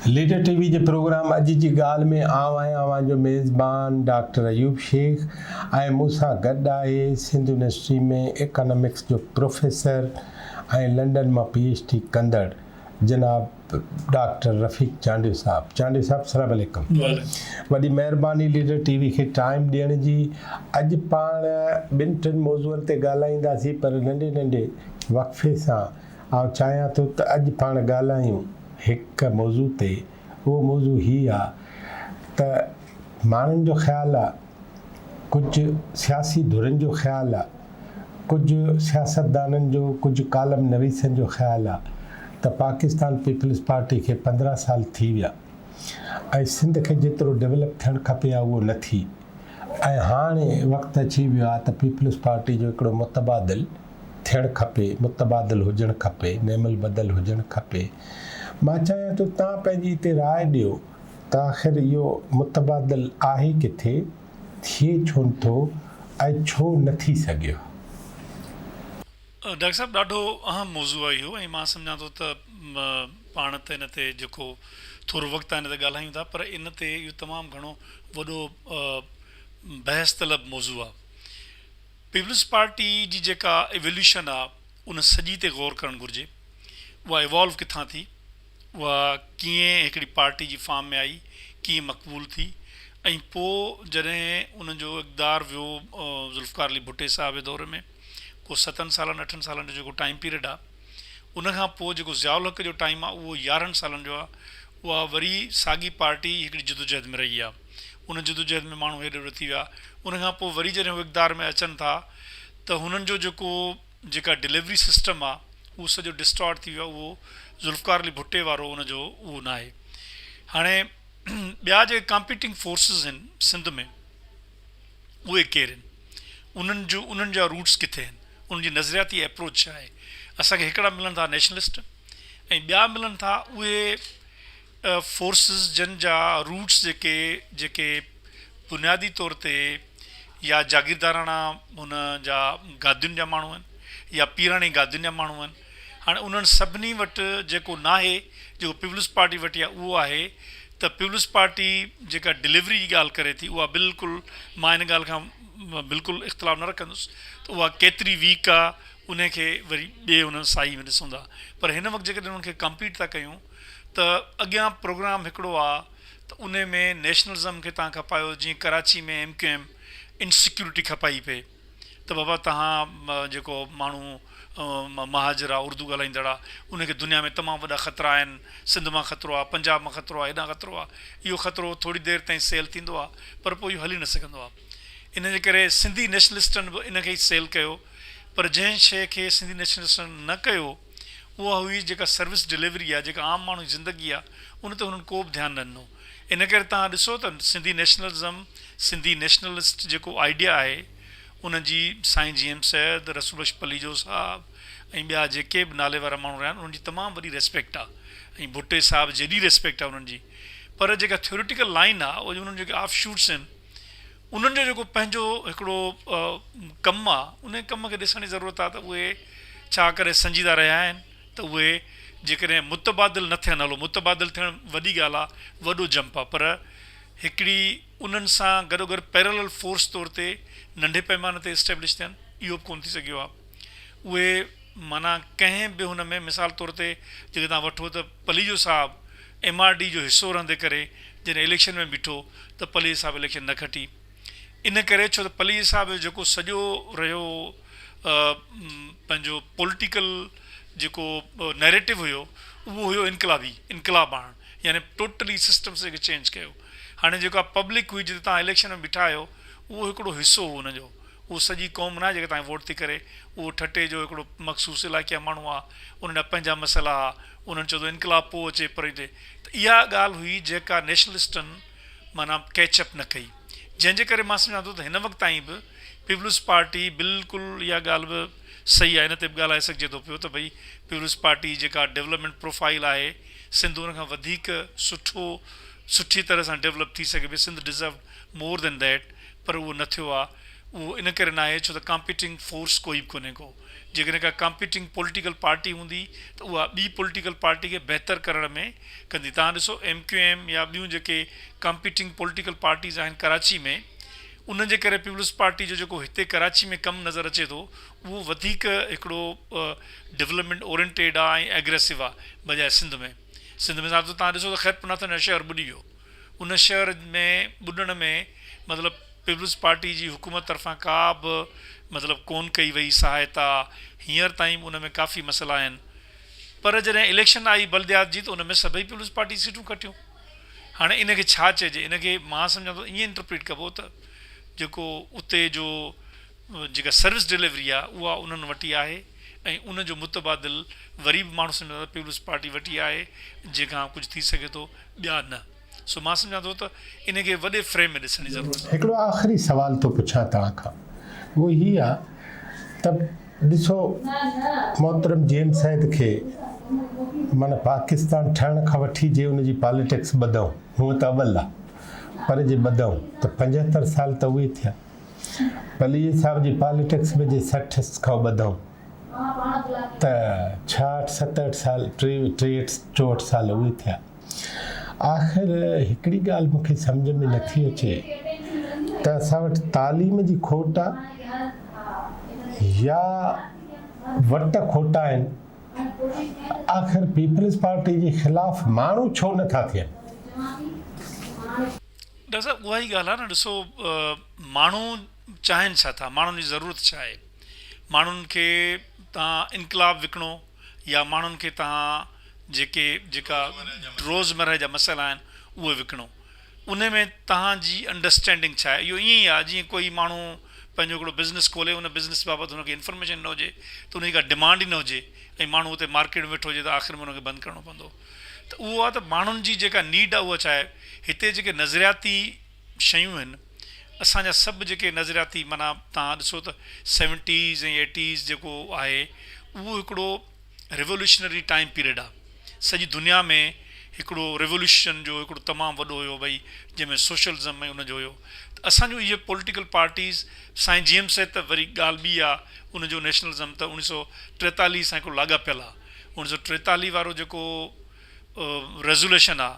Leader ٽي V جي programme اڄ جي ڳالهه ۾ آئون آهيان اوهان جو ميزبان ڊاڪٽر ايوب شيخ ۽ مون سان گڏ آهي سنڌ يونيورسٽي ۾ ايڪانامڪس جو پروفيسر ۽ لنڊن مان پي ايڇ ڊي ڪندڙ جناب ڊاڪٽر رفيق چانڊيو صاحب. چانڊيو صاحب سلام عليڪم. وڏي مهرباني ليڊر ٽي وي کي ٽائيم ڏيڻ جي. اڄ پاڻ ٻن ٽن موضوعن تي ڳالهائينداسين پر ننڍي ننڍي وقفي سان آئون چاهيان ٿو ته اڄ پاڻ ڳالهايون هڪ موضوع تي اهو موضوع هي آ ته ماڻهن جو خيال آ ڪجهه سياسي ڌرين جو خيال آ ڪجهه سياستدانن جو ڪجهه ڪالم نويسن جو خيال آ ته پاڪستان پيپلز پارٽي کي 15 سال ٿي ويا ۽ سنڌ کي جيترو ڊولپ ٿيڻ کپي ها اهو نه ٿي ۽ هاڻي وقت اچي ويو آ ته پيپلز پارٽي جو هڪڙو متبادل ٿيڻ کپي متبادل هجڻ کپي نعم البدل هجڻ کپي مان چاهيان ٿو توهان پنهنجي هتي راء ڏيو ته آخر اهو متبادل آهي ڪٿي، ٿئي ڇونه ٿو ۽ ڇو نه ٿي سگهيو؟ ڊاڪٽر صاحب ڏاڍو اهم موضوع آهي اهو ۽ مان سمجهان ٿو ته پاڻ ته ان تي جيڪو ٿورو وقت آهي ان تي ڳالهايون ٿا پر ان تي اهو تمام گهڻو وڏو بحث طلب موضوع آهي. پيپلز پارٽي جي جيڪا ايوليوشن آهي ان سڄي تي غور ڪرڻ گهرجي اها ايوالو ڪٿان ٿي؟ اها ڪيئن هڪڙي پارٽي جي فارم ۾ آئي، ڪيئن مقبول ٿي ۽ پوء جڏهن ان جو اقتدار ويو ذوالفقار علي ڀٽي صاحب جي دور ۾ ڪو ستن سالن اٺن سالن جو جيڪو ٽائيم پيريڊ آ ان کان پوء جيڪو ضياء الحق جو ٽائيم آ اهو 11 سالن جو آ اها وري ساڳي پارٽي هڪڙي جدوجهد ۾ رهي آ ان جدوجهد ۾ ماڻهو هيڏي هوڏي ٿي ويا ان کان پوء وري جڏهن هو اقتدار ۾ اچن ٿا ته هنن جو جيڪو جيڪا ڊليوري سسٽم آ اهو سڄو ڊسٽارٽ ٿي ويو آ اهو ذوالفقار علي ڀٽي وارو ان جو اهو ناهي هاڻي ٻيا جيڪي ڪامپيٽنگ فورسز آهن سنڌ ۾ اهي ڪير آهن انهن جو انهن جا روٽس ڪٿي آهن انهن جي نظرياتي اپروچ ڇا آهي اسان کي هڪڙا ملن ٿا نيشنلسٽ ۽ ٻيا ملن ٿا اهي فورسز جن جا روٽس جيڪي جيڪي بنيادي طور تي يا جاگيرداراڻا هن جا گادين جا ماڻهو آهن يا پيراڻي گادين جا ماڻهو آهن هاڻي انهن سڀني وٽ جيڪو ناهي جيڪو پيپلز پارٽي وٽ يا اهو آهي ته پيپلز پارٽي جيڪا ڊليوري جي ڳالهه ڪري ٿي اها بلڪل مان ان ڳالهه کان بلڪل اختلاف نه رکندس ته اها ڪيتري ويڪ آهي ان کي وري ٻئي انهن سائي ۾ ڏسون ٿا پر هن وقت جيڪڏهن انهن کي ڪمپيٽ ٿا ڪيون ته اڳيان پروگرام هڪڙو آ ته انهي ۾ نيشنلزم کي تهان کپايو جيئن Karachi ۾ M Q M insecurity کپائي پئي ته بابا تهان جيڪو ماڻهو مهاجر آ اردو ڳالهائيندڙ آ انهي کي دنيا ۾ تمام وڏا خطرا آهن سنڌ مان خطرو آ پنجاب مان خطرو آ هيڏانهن خطرو آ اهو خطرو ٿوري دير تائين سيل ٿيندو آ پر پوء اهو هلي نه سگهندو آ ان جي ڪري سنڌي نيشنلسٽن به ان کي ئي سيل ڪيو پر جنهن شيء کي سنڌي نيشنلسٽن نه ڪيو اها هئي جيڪا سروس ڊليوري آهي جيڪا عام ماڻهو جي زندگي آهي ان تي هنن ڪو به ڌيان نه ڏنو ان ڪري توهان ڏسو ته سنڌي نيشنلزم سنڌي نيشنلسٽ جيڪو آئيڊيا آهي ان جي سائين جي ايم سيد رسول بخش پليجو صاحب ۽ ٻيا جيڪي به نالي وارا ماڻهو رهيا آهن انهن جي تمام وڏي ريسپيڪٽ آهي ۽ ڀٽي صاحب جيڏي ريسپيڪٽ آهي انهن جي پر جيڪا ٿيوريٽيڪل لائين آهي اهو انهن جيڪي آف شوٽس آهن انهن جو جيڪو پنهنجو هڪڙو ڪم آ ان ڪم کي ڏسڻ جي ضرورت آ ته اهي ڇا ڪڏهن سنجيده رهيا آهن ته اهي جيڪڏهن متبادل نه ٿين هلو متبادل ٿيڻ وڏي ڳالهه آ وڏو جمپ آ پر هڪڙي انهن سان گڏوگڏ پيرلل فورس طور تي ننڍي پئماني تي اسٽيبلش ٿين اهو به ڪونه ٿي سگهيو آ اهي معنيٰ ڪنهن به هن ۾ مثال طور تي جيڪڏهن توهان وٺو ته پليجو صاحب ايم آر ڊي جو حصو رهندي ڪري جڏهن اليڪشن ۾ بيٺو ته پليجي صاحب اليڪشن نه کٽي ان ڪري ڇو ته پليجي صاحب جو جيڪو سڄو رهيو پنهنجو پوليٽيڪل جيڪو نيريٽو هيو اهو هيو انقلابي انقلاب آڻڻ يعني ٽوٽلي سسٽم کي چينج ڪيو هاڻي جيڪا پبلڪ هئي جتي توهان اليڪشن ۾ بيٺا آهيو اهو هڪڙو حصو هو ان جو اهو سڄي قوم ناهي جيڪا توهان کي ووٽ ٿي ڪري، اهو ٺٽي جو هڪڙو مخصوص علائقي جا ماڻهو ها، انهن جا پنهنجا مسئلا ها، انهن چيو ته انقلاب پوء اچي پر هتي ته اها ڳالهه هئي جيڪا نيشنلسٽن معنيٰ ڪيچ اپ نه ڪئي، جنهن جي ڪري مان سمجهان ٿو ته هن وقت تائين به پيپلز پارٽي بلڪل اها ڳالهه به صحيح آهي ان تي به ڳالهائي سگهجي ٿو پيو ته ڀئي پيپلز پارٽي جيڪا ڊولپمينٽ پروفائيل آهي سنڌ ان کان وڌيڪ سٺو سٺي طرح سان ڊولپ ٿي سگهي پئي Sindh deserve more than that پر اهو نه ٿيو آ. اهو ان ڪري ناهي ڇو ته ڪامپيٽنگ فورس ڪوئي به ڪونهي ڪو. جيڪڏهن ڪا ڪامپيٽنگ پوليٽيڪل پارٽي هوندي ته اها ٻي پوليٽيڪل پارٽي کي بهتر ڪرڻ ۾ ڪندي. توهان ڏسو ايم ڪيو ايم يا ٻيون جيڪي ڪامپيٽنگ پوليٽيڪل پارٽيز آهن ڪراچي ۾ انهن جي ڪري پيپلز پارٽي جو جيڪو هتي ڪراچي ۾ ڪم نظر اچي ٿو اهو وڌيڪ هڪڙو ڊولپمينٽ اورينٽيڊ آهي ۽ ايگريسو آهي بجاء سنڌ ۾. سنڌ ۾ توهان ڏسو ته خيرپور ناٿن جو شهر ٻڏي ويو. ان شهر ۾ ٻڏڻ ۾ مطلب پيپلز پارٽي جي حڪومت طرفان ڪا به مطلب ڪون ڪئي وئي سهائتا هينئر تائين به ان ۾ ڪافي مسئلا آهن پر جڏهن اليڪشن آئي بلديات جي ته ان ۾ سڀئي پيپلز پارٽي سيٽون کٽيون هاڻي ان کي ڇا چئجي ان کي مان سمجهان ٿو ائين انٽرپريٽ ڪبو ته جيڪو اتي جو جيڪا سروس ڊليوري آهي اها انهن وٽ ئي آهي ۽ ان جو متبادل وري به ماڻهو سمجهندا ته پيپلز پارٽي وٽ ئي آهي جنهن کان ڪجهه ٿي سگهي ٿو ٻيا نه سو مان سمجهان ٿو ته ان کي وڏي فريم ۾ ڏسڻ جي ضرورت آهي. هڪڙو آخري سوال ٿو پڇان توهان کان اهو هي آ ته ڏسو محترم جي ايم سيد کي معنيٰ پاڪستان ٺهڻ کان وٺي جي ان جي پاليٽڪس ٻڌئون هونء ته اول آ پر جي ٻڌئون ته 75 سال ته اهي ٿيا پليجي صاحب جي پاليٽڪس ۾ جي 60 کان ٻڌئون ته 66 67 سال 63 64 سال اهي ٿيا. آخر هڪڙي ڳالهه مون کي سمجهه ۾ نٿي اچي ته اسان وٽ تعليم جي کوٽ آ يا وٽ کوٽا آهن. آخر پيپلز پارٽي جي خلاف ماڻهو ڇو نٿا ٿين؟ ڊاڪٽر صاحب اها ئي ڳالهه آ نه ڏسو ماڻهو چاهين ڇا ٿا ماڻهن جي ضرورت ڇا آهي ماڻهن کي تان انقلاب وڪڻو يا ماڻهن کي توهان جيڪي جيڪا روزمره جا مسئلا آهن اهي وڪڻو ان ۾ توهان جي انڊرسٽينڊنگ ڇا آهي اهو ائين ئي آهي جيئن ڪوئي ماڻهو پنهنجو هڪڙو بزنس کولي ان بزنس بابت هن کي انفارميشن نه هجي ته ان جي ڪا ڊمانڊ ئي نه هجي ۽ ماڻهو اتي مارڪيٽ ۾ ويٺو هجي ته آخر ۾ ان کي بند ڪرڻو پوندو ته اهو آهي ته ماڻهن جي جيڪا نيڊ آهي اها ڇا آهي هتي جيڪي نظرياتي شيون آهن اسان جا سڀ جيڪي نظرياتي معنيٰ توهان ڏسو ته سيونٽيز ۽ ايٽيز جيڪو آهي اهو هڪڙو ريولوشنري ٽائيم پيريڊ آهي سڄي دنيا ۾ هڪڙو ريولوشن جو هڪڙو تمام وڏو هيو ڀئي جنهن ۾ سوشلزم ۽ ان جو هيو ته اسان جون اهي پوليٽيڪل پارٽيز سائين جي ايم سيد ته وري ڳالهه ٻي آهي ان جو نيشنلزم ته اوڻيهه سو ٽيتاليهه سان هڪڙو لاڳاپيل آهي اوڻيهه سو ٽيتاليهه وارو جيڪو ريزوليشن آهي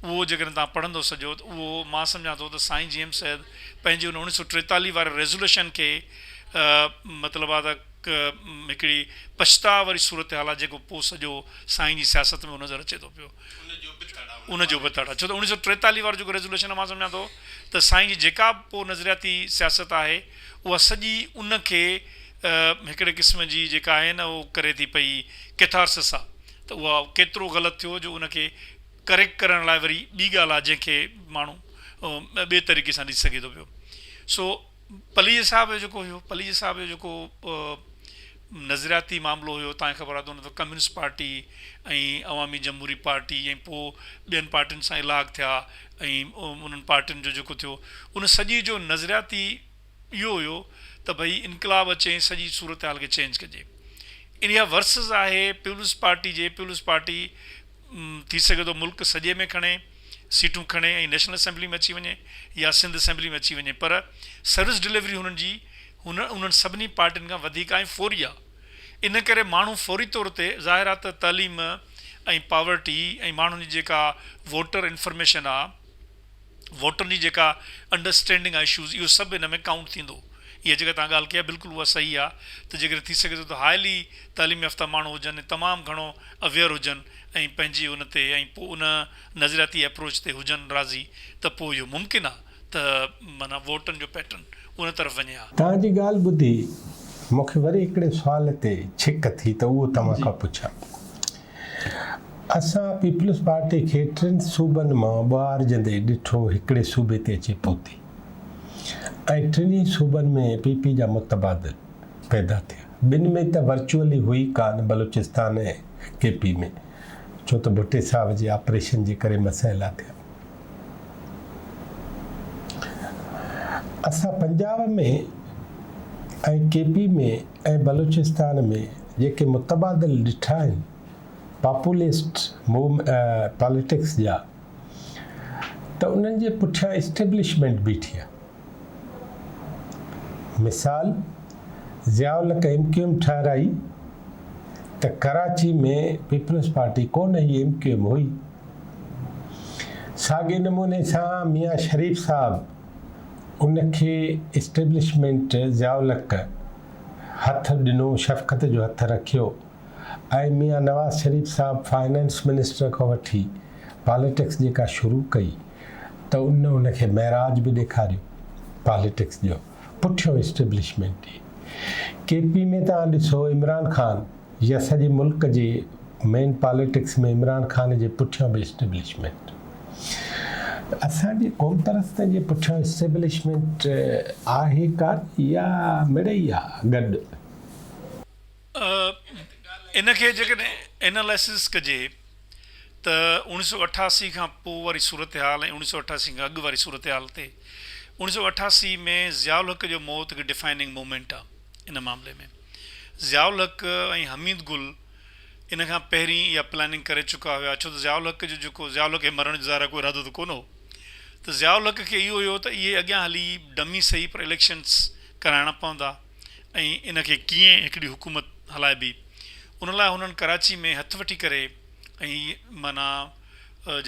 اهو جيڪڏهن توهان پڙهندو سڄو ته اهو مان سمجهان ٿو ته سائين جي ايم سيد پنهنجي ان 1943 واري ريزوليشن کي مطلب آ ته هڪڙي پڇتاء واري صورتحال آ جيڪو پوء سڄو سائين جي سياست ۾ نظر اچي ٿو پيو ان جو به تڙ آ ڇو ته 1943 وارو جيڪو ريزوليشن آ مان سمجهان ٿو ته سائين جي جيڪا به پوء نظرياتي سياست آهي اها سڄي ان کي هڪڙي قسم جي جيڪا آهي نه اهو ڪري ٿي پئي ڪيٿارسس آ ته اها ڪيترو غلط ٿيو جو ان کي ڪريڪٽ ڪرڻ لاء وري ٻي ڳالهه آهي جنهن کي ماڻهو ٻئي طريقي سان ڏسي سگهي ٿو پيو. سو پليجي صاحب جو جيڪو هيو پليجي صاحب جو جيڪو نظرياتي معاملو هيو تان کي خبر آهي ته ان وقت ڪميونسٽ پارٽي ۽ عوامي جمهوري پارٽي ۽ پوء ٻين پارٽين سان الحاق ٿيا ۽ انهن پارٽين جو جيڪو ٿيو ان سڄي جو نظرياتي اهو هيو ته ڀئي انقلاب اچي ۽ سڄي صورتحال کي چينج ڪجي. اها ورسز آهي پيپلز پارٽي جي پيپلز پارٽي ٿي سگهي ٿو ملڪ سڄي ۾ کڻي سيٽون کڻي ۽ نيشنل اسيمبلي ۾ اچي وڃي يا سنڌ اسيمبلي ۾ اچي وڃي پر سروس ڊليوري هنن جي هن انهن سڀني پارٽين کان وڌيڪ آهي ۽ فوري آهي ان ڪري ماڻهو فوري طور تي ظاهر آهي ته تعليم ۽ پاورٽي ۽ ماڻهن جي جيڪا ووٽر انفارميشن آهي ووٽن جي جيڪا انڊرسٽينڊنگ آهي اشوز اهو سڀ ان ۾ ڪائونٽ ٿيندو. اها جيڪا توهان ڳالهه ڪئي آهي بلڪل اها صحيح آهي ته جيڪڏهن ٿي سگهي ٿو ته هائلي تعليم يافته ماڻهو هجن ۽ تمام گهڻو اويئر هجن ۽ پنهنجي ان تي ۽ پوء ان نظرياتي اپروچ تي هجن راضي ته پوء اهو ممڪن آهي ته معنيٰ ووٽن جو پيٽرن ان طرف وڃي ها. توهان جي ڳالهه ٻڌي مون کي وري هڪڙي سوال تي ڇڪ ٿي ته اهو توهان کان پڇان. اسان پيپلز پارٽي کي ٽن صوبن مان ٻهارجندي ڏٺو هڪڙي صوبي تي اچي پهتي ۽ ٽنهي صوبن ۾ پي پي جا متبادل پيدا ٿيا. ٻن ۾ ته ورچوئلي هئي ڪانه بلوچستان ۽ ڪي پي ۾ ڇو ته ڀٽي صاحب جي آپريشن جي ڪري مسئلا ٿيا. اسان پنجاب ۾ ۽ ڪي پي ۾ ۽ بلوچستان ۾ جيڪي متبادل ڏٺا آهن پاپولسٽ پاليٽڪس جا ته انهن جي پٺيان اسٽيبلشمينٽ بيٺي آهي. مثال Zia ul Haq M Q M ٺهرائي ته ڪراچي ۾ پيپلز پارٽي ڪونه هئي ايم ڪيو ايم هئي. ساڳئي نموني سان ميان شريف صاحب ان کي اسٽيبلشمينٽ ضياء الحق هٿ ڏنو شفقت جو هٿ رکيو ۽ ميان نواز شريف صاحب فائنانس منسٽر کان وٺي پاليٽڪس جيڪا شروع ڪئي ته ان ان کي معراج به ڏيکاريو پاليٽڪس جو پٺيون اسٽيبلشمينٽ ئي. ڪي پي ۾ توهان ڏسو عمران خان يا سڄي ملڪ جي مين پاليٽڪس ۾ عمران خان جي پٺيان به اسٽيبلشمينٽ. اسان جي قومپرستن جي پٺيان اسٽيبلشمينٽ آهي ڪا يا مڙئي آ گڏ؟ ان کي جيڪڏهن اينالائسز ڪجي ته اوڻيھ سو 88 کان پوء واري صورتحال ۽ اوڻيھ سو 88 کان اڳ واري صورتحال تي اوڻيھ سو 88 ۾ ضياء الحق جو موت هڪ ڊفائننگ مومينٽ آ ان معاملي ۾ ضياء الحق ۽ حميد گل ان کان پهرين اها پلاننگ ڪري چڪا هيا ڇو ته ضياء الحق جو جيڪو ضياء الحق کي مرڻ جو ظاهر آ ڪو ارادو ته ڪونه هو ته ضياء الحق کي اهو هيو ته اهي اڳيان هلي ڊمي سهي پر اليڪشنس ڪرائڻا پوندا ۽ ان کي ڪيئن هڪڙي حڪومت هلائبي ان لاء هنن ڪراچي ۾ هٿ وٺي ڪري ۽ معنيٰ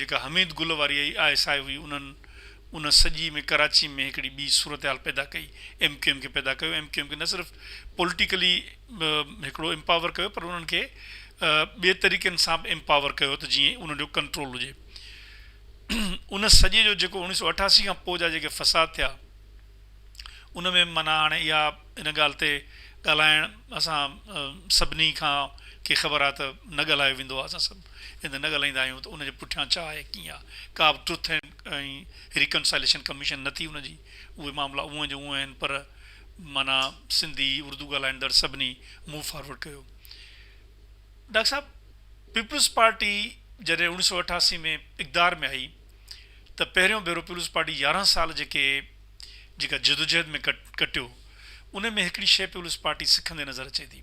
جيڪا حميد گل واري I S I هئي انهن ان سڄي ۾ ڪراچي ۾ هڪڙي ٻي صورتحال پيدا ڪئي ايم ڪيو ايم کي پيدا ڪيو ايم ڪيو ايم کي نه صرف پوليٽيڪلي هڪڙو امپاور ڪيو پر انهن کي ٻئي طريقن سان به امپاور ڪيو ته جيئن انهن جو ڪنٽرول هجي ان سڄي جو جيڪو 1988 کان پوء جا جيڪي فساد ٿيا ان ۾ معنيٰ هاڻي اها ان ڳالهه تي ڳالهائڻ اسان سڀني کان کي خبر آهي ته نه ڳالهايو ويندو آهي اسان سڀ ان تي نه ڳالهائيندا آهيون ته ان جي پٺيان ڇا آهي ڪيئن آهي ڪا به ٽروٿ ۽ ريڪنسائليشن ڪميشن نه ٿي ان جي اهي معاملا اونئن جو اونئن آهن پر معنيٰ سنڌي اردو ڳالهائيندڙ سڀني موو فارورڊ ڪيو. ڊاڪٽر صاحب پيپلز پارٽي جڏهن اوڻيھ سو 88 ۾ اقتدار ۾ آئي ته پهريون ڀيرو پيپلز پارٽي 11 سال جيڪي جيڪا جدوجهد ۾ ڪٽيو ان ۾ هڪڙي شيء پيپلز پارٽي سکندي نظر اچي ٿي.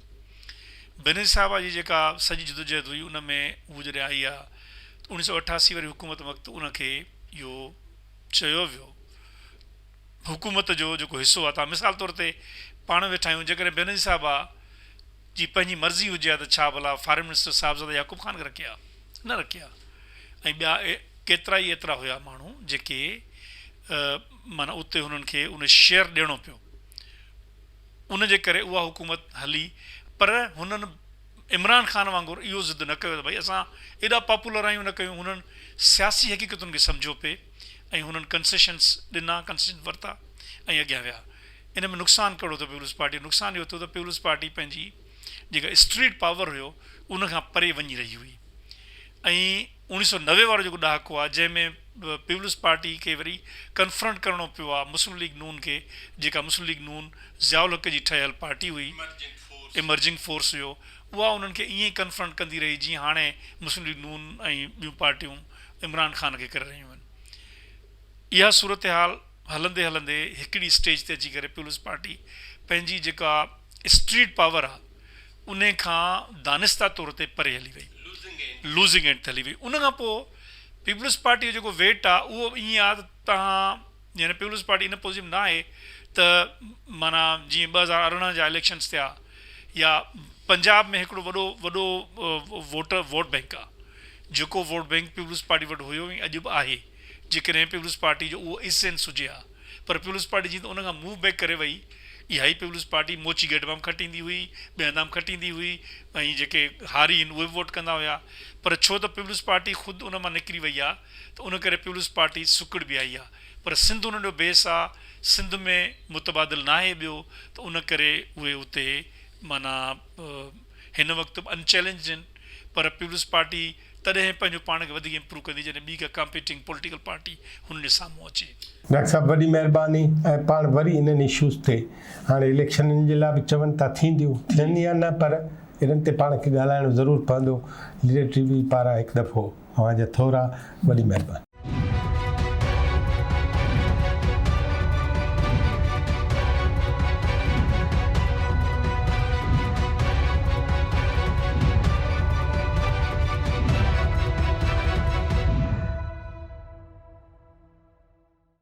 بينظير صاحبه جي جيڪا سڄي جدوجهد هئي ان ۾ هو جڏهن آئي آ ته اوڻيھ سو 88 واري حڪومت وقت ان کي اهو چيو ويو حڪومت جو جيڪو حصو آ تان مثال طور تي پاڻ ويٺا آهيون جيڪڏهن بينظير صاحبه جي پنهنجي مرضي هجي ها ته ڇا ڀلا فارين منسٽر صاحبزاده يعقوب خان کي رکي ها؟ نه رکي ها ۽ ٻيا ڪيترائي ايترا هيا ماڻهو جيڪي معنيٰ اتي هنن کي ان شيئر ڏيڻو پيو ان جي ڪري اها حڪومت هلي پر هنن عمران خان وانگر اهو ضد نه ڪيو ته ڀئي اسان ايڏا پاپولر آهيون نه ڪيون هنن سياسي حقيقتن کي سمجهيو پئي ۽ هنن ڪنسيشنس ڏنا ڪنسيشن ورتا ۽ اڳيان ويا ان ۾ نقصان ڪهڙو ٿيو پيپلز پارٽي جو؟ نقصان اهو ٿيو ته پيپلز پارٽي پنهنجي جيڪا اسٽريٽ پاور هيو ان کان پري وڃي رهي هئي ۽ اوڻيھ سو 90 وارو جيڪو ڏهاڪو آهي جنهن ۾ پيپلز پارٽي کي وري ڪنفرنٽ ڪرڻو پيو آهي مسلم ليگ نون کي جيڪا مسلم ليگ نون ضياء الحق جي ٺهيل پارٽي هئي ايمرجنگ فورس هيو اها انهن کي ائين ڪنفرنٽ ڪندي رهي جيئن هاڻي مسلم ليگ نون ۽ ٻيون پارٽيون عمران خان کي ڪري رهيون آهن اها صورتحال هلندي هلندي هڪڙي اسٽيج تي اچي ڪري پيپلز پارٽي پنهنجي جيڪا اسٽريٽ پاور آ انهي کان دانسته طور تي پري هلي وئي لوزنگ اينڊ تي هلي وئي ان کان پوء پيپلز پارٽي جو جيڪو ويٽ آ اهو ائين آ ته تهان يعني پيپلز پارٽي ان پوزيشن ۾ نه آهي ته معنيٰ جيئن 2018 جا اليڪشنس ٿيا يا پنجاب ۾ هڪڙو وڏو وڏو ووٽر ووٽ بينڪ آ جيڪو ووٽ بينڪ پيپلز پارٽي وٽ هيو ۽ اڄ به آهي جيڪڏهن پيپلز پارٽي جو اهو ايسينس هجي ها پر پيپلز پارٽي جيئن ته ان کان موو بيڪ ڪري وئي اها ئي پيپلز پارٽي موچي گيٽ مان به کٽيندي هئي ٻين هنڌان به کٽيندي هئي ۽ جيڪي هاري آهن اهي به ووٽ ڪندا هيا پر ڇو ته پيپلز پارٽي خود ان مان نڪري وئي آهي ته ان ڪري پيپلز پارٽي سڪڙ به آئي آهي پر سنڌ انهن جو بيس آهي سنڌ ۾ متبادل ناهي ٻيو ته ان ڪري اهي اتي معنيٰ هن وقت به انچيلنجڊ آهن پر پيپلز پارٽي تڏهن پنهنجو پاڻ کي وڌيڪ امپروو ڪندي جڏهن ٻي ڪا ڪامپيٽنگ پوليٽيڪل پارٽي هنن جي سامهون اچي. ڊاڪٽر صاحب وڏي مهرباني ۽ پاڻ وري انهن اشوز تي هاڻي اليڪشنن جي لاء به چون ٿا ٿينديون ٿين يا نه پر انهن تي پاڻ کي ڳالهائڻو ضرور پوندو ليڊر ٽي وي پاران هڪ دفعو اوهان جا ٿورا وڏي مهرباني.